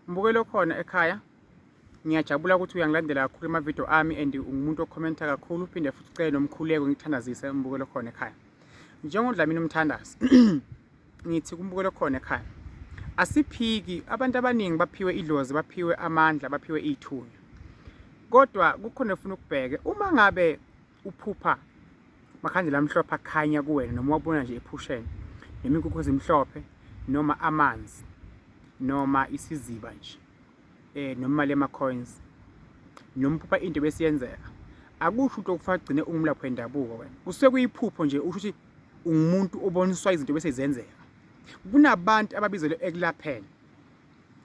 Mbukeli okhona ekhaya, ngiyajabula ukuthi uyangilandela kakhulu ema-video ami and ungumuntu okhomenta kakhulu, uphinde futhi ucele nomkhuleko ngikuthandazise umbukeli okhona ekhaya. NjengoDlamini umthandazi, ngithi kumbukeli okhona ekhaya, asiphiki abantu abaningi baphiwe idlozi, baphiwe amandla, baphiwe iy'thunywa. Kodwa kukhona efuna ukubheke uma ngabe uphupha makhandlela amhlophe akhanya kuwena noma wabona nje ephusheni noma inkukhu ezimhlophe noma amanzi noma isiziba nje noma imali yama-coins noma uphupha into besiyenzeka akusho ukuthi okufanele ugcine ungumlaphi wendabuko wena kusuke kuyiphupho nje usho ukuthi ungumuntu oboniswa izinto bese zenzeka kunabantu ababizelwe ekulapheni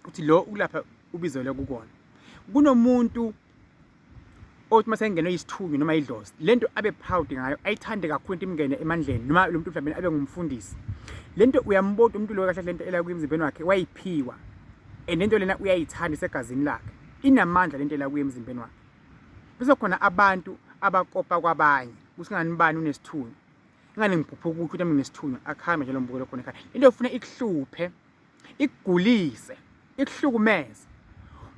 ukuthi lo ukulapha ubizelwe kukona kunomuntu othi uma sengenwe isithunywa noma idlozi lento abe proud ngayo ayithande kakhulu into imngene emandleni noma lo muntu mhlawumbe abe ngumfundisi lento uyambona umuntu lo kahle lento ela kuye emzimbeni wakhe wayiphiwa and lento lena uyayithanda isegazini lakhe inamandla lento ela kuye emzimbeni wakhe bese khona abantu abakopa kwabanye ukuthi ngani bani unesithunywa ingane ngiphupha ukuthi ukuthi nginesithunywa akuhambe nje lo mbukelo khona ekhaya into ofuna ikuhluphe ikugulise ikuhlukumeze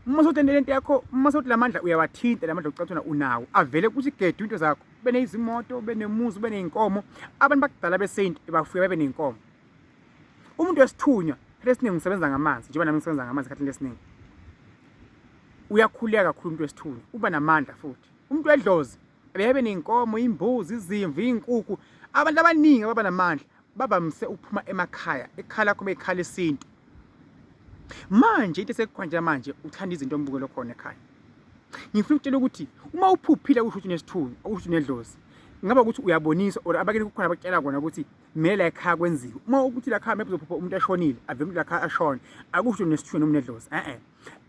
uma sothi lento yakho uma sothi lamandla uyawathinta lamandla ocathuna unawo avele ukuthi gedu into zakho ube nezimoto ube nemuzi ube nezinkomo abantu bakudala besintu bafuye babe nezinkomo umuntu wesithunywa lesiningi ngisebenza ngamanzi njengoba nami ngisebenza ngamanzi esikhathini esiningi uyakhuleka kakhulu umuntu wesithunywa uba namandla futhi umuntu wedlozi bebe nenkomo imbuzi izimvu izinkukhu abantu abaningi ababa namandla babamise ukuphuma emakhaya ekhaya lakho bekhala isintu manje into esekukhona manje uthanda izinto ombukelo khona ekhaya ngifuna ukutshela ukuthi uma uphuphile kusho ukuthi unesithunywa okusho ukuthi unedlozi ngaba ukuthi uyabonisa or abakini kukhona abakutshela kona ukuthi kumele la ekhaya kwenziwe uma ukuthi la khaya maybe uzophupha umuntu eshonile avele umuntu la khaya ashone akusho unesithunywa noma unedlozi eh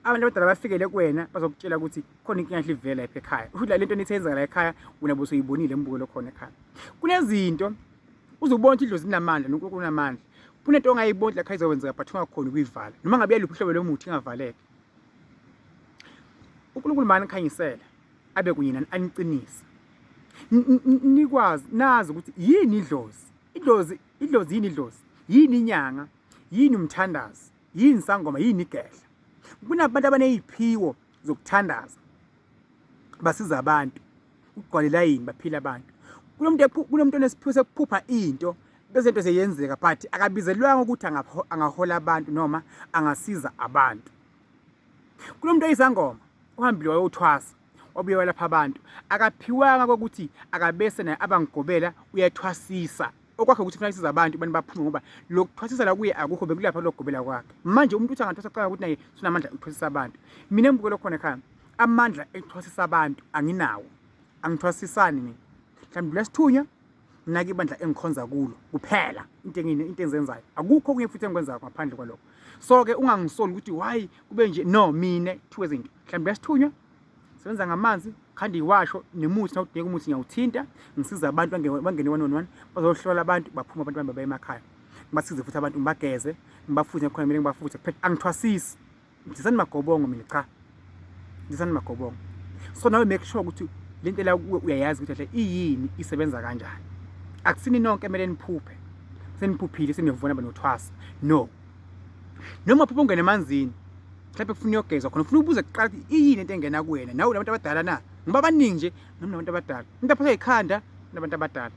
abantu abadala bafikele kuwena bazokutshela ukuthi khona inkinga enhle ivela lapha ekhaya usho la lento nithi yenzeka la ekhaya wena bosuyibonile embukelo khona ekhaya kunezinto uzobona ukuthi idlozi linamandla noNkulunkulu unamandla kunento ongayiboni la khaya izokwenzeka but ungakhoni ukuyivala noma ngabe yaluphi uhlobo lomuthi ingavaleki uNkulunkulu mani khanyisela abe kunye nani aniqinise nikwazi nazi ukuthi yini idlozi idlozi idlozi yini idlozi yini inyanga yini umthandazi yini sangoma yini igehla kunabantu abaneziphiwo zokuthandaza basiza abantu ukugcwala ilayini baphila abantu kunomuntu kunomuntu onesiphiwo sekuphupha into bese into seyenzeka but akabizelwanga ukuthi angahola abantu noma angasiza abantu kunomuntu oyisangoma uhambile wayothwasa wabuye walapha abantu akaphiwanga kokuthi akabese naye abangigobela uyathwasisa okwakhe ukuthi kufanele size abantu abantu baphume ngoba lokuthwasisa la kuye akukho bekulapha lokugobela kwakhe manje umuntu uthi angathwasa kucabanga ukuthi naye sunamandla ukuthwasisa abantu mina engibukela khona ekhaya amandla ekuthwasisa abantu anginawo angithwasisani mina mhlawumbe lesithunywa nginake ibandla engikhonza kulo kuphela into engine into engizenzayo akukho okunye futhi engikwenzayo ngaphandle kwalokho so ke ungangisoli ukuthi why kube nje no mina thiwe izinto mhlawumbe lesithunywa sebenza ngamanzi khanda iwasho nemuthi nawudinga umuthi ngiyawuthinta ngisiza abantu bangene one on one bazohlola abantu baphuma abantu bahambe baye emakhaya ngibasize futhi abantu ngibageze ngibafuthe khona mina ngibafuthe kuphela angithwasisi ngidisani magobongo mina cha ngidisani magobongo so nawe make sure ukuthi lento la kuwe uyayazi ukuthi kahle iyini isebenza kanjani akusini nonke emele niphuphe seniphuphile seniyovona banothwasa no noma phupha ungene emanzini mhlawumbe kufuna uyogezwa khona ufuna ubuze kuqala ukuthi iyini into engena kuwena nawe unabantu abadala na ngoba abaningi nje noma nabantu abadala umuntu aphathwa yikhanda unabantu abadala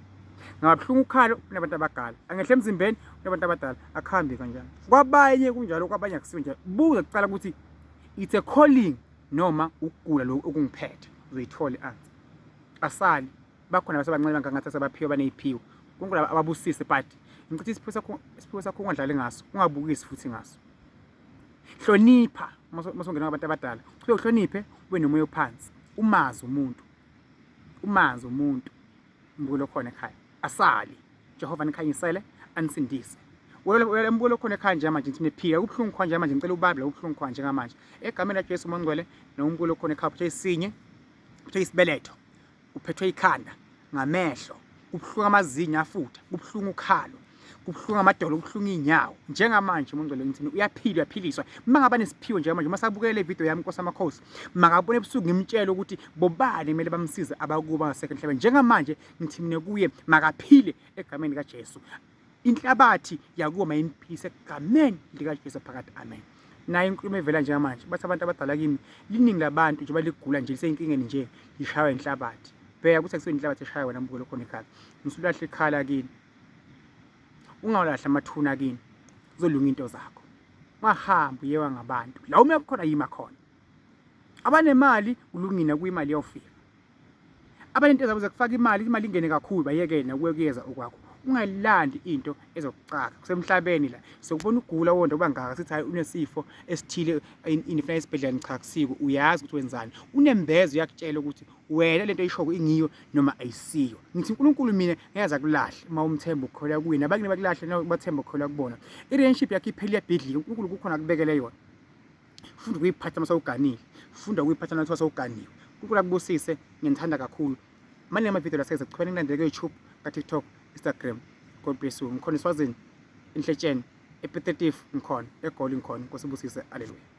ngaba buhlungu ukhalo unabantu abadala angehle emzimbeni unabantu abadala akuhambi kanjalo kwabanye kunjalo kwabanye akusiyo njalo buza kuqala ukuthi it's a calling noma ukugula lokhu okungiphethe uzoyithola i-answer asali bakhona abasebancane bangangathi asebaphiwe baneyiphiwo uNkulunkulu ababusise but ngicela isiphiwo sakho isiphiwo sakho ungadlali ngaso ungabukisi futhi ngaso hlonipha uma usungena ngabantu abadala ufike uhloniphe ube nomoya ophansi umazi umuntu umazi umuntu umbukelo khona ekhaya asali Jehova nikhanyisele anisindise wena mbukelo khona ekhaya njengamanje ngithi niphila kubuhlungu khona njengamanje ngicela ubambe la kubuhlungu khona njengamanje egameni laJesu mongcwele nombukelo khona ekhaya uphethwe isinye uphethwe isibeletho uphethwe ikhanda ngamehlo kubuhlungu amazinyo afutha kubuhlungu ukhalo kubuhlungu amadolo kubuhlungu iy'nyawo njengamanje mongcwele ngithi uyaphila uyaphiliswa uma ngaba nesiphiwo njengamanje uma sabukele le video yami nkosi amakhosi makabone ebusuku ngimtshele ukuthi bobani kumele bamsize abakubo bangasekho emhlabeni njengamanje ngithi mina kuye makaphile egameni likaJesu inhlabathi yakubo mayimphilise egameni likaJesu phakathi amen. Nayo inkulumo evela njengamanje, bathi abantu abadala kimi, liningi labantu njengoba ligula nje liseyinkingeni nje, lishaywa inhlabathi. Bheka ukuthi akusiyo inhlabathi eshaya wena mbukelo khona ekhaya. Musulahla ikhala kini. Ungawalahli amathuna kini. Kuzolunga into zakho. Ungahambi uyewa ngabantu. La ume khona yima khona. Abanemali kulungile kuyimali iyofika. Abanento zabo zokufaka imali, imali ingene kakhulu bayekele nakuwe kuyeza okwakho. Ungayilandi into ezokucaka. Kusemhlabeni la. Sokubona ugula wonda uba ngaka sithi hayi unesifo esithile inifuna esibhedlela cha kusiko uyazi ukuthi wenzani. Unembezo uyakutshela ukuthi wena lento oyishoko ingiyo noma ayisiyo. Ngithi uNkulunkulu mina ngeke aze akulahle uma umthemba ukholwa kuye nabanye bakulahle bathemba ukholwa kubona. I-relationship yakho iphele iyabhidlika uNkulunkulu kukhona akubekele yona. Funda ukuyiphatha uma sewuganile. Funda ukuyiphatha uma sewuganiwe. uNkulunkulu akubusise, nginithanda kakhulu. Maningi amavidiyo la seze kuchubeka ngilandele ku-YouTube, ka-TikTok, Instagram. God bless you. Ngikhona eSwazini, eNhletsheni, ePiet Retief ngikhona, eGoli ngikhona. Nkosi ibusise. Haleluya.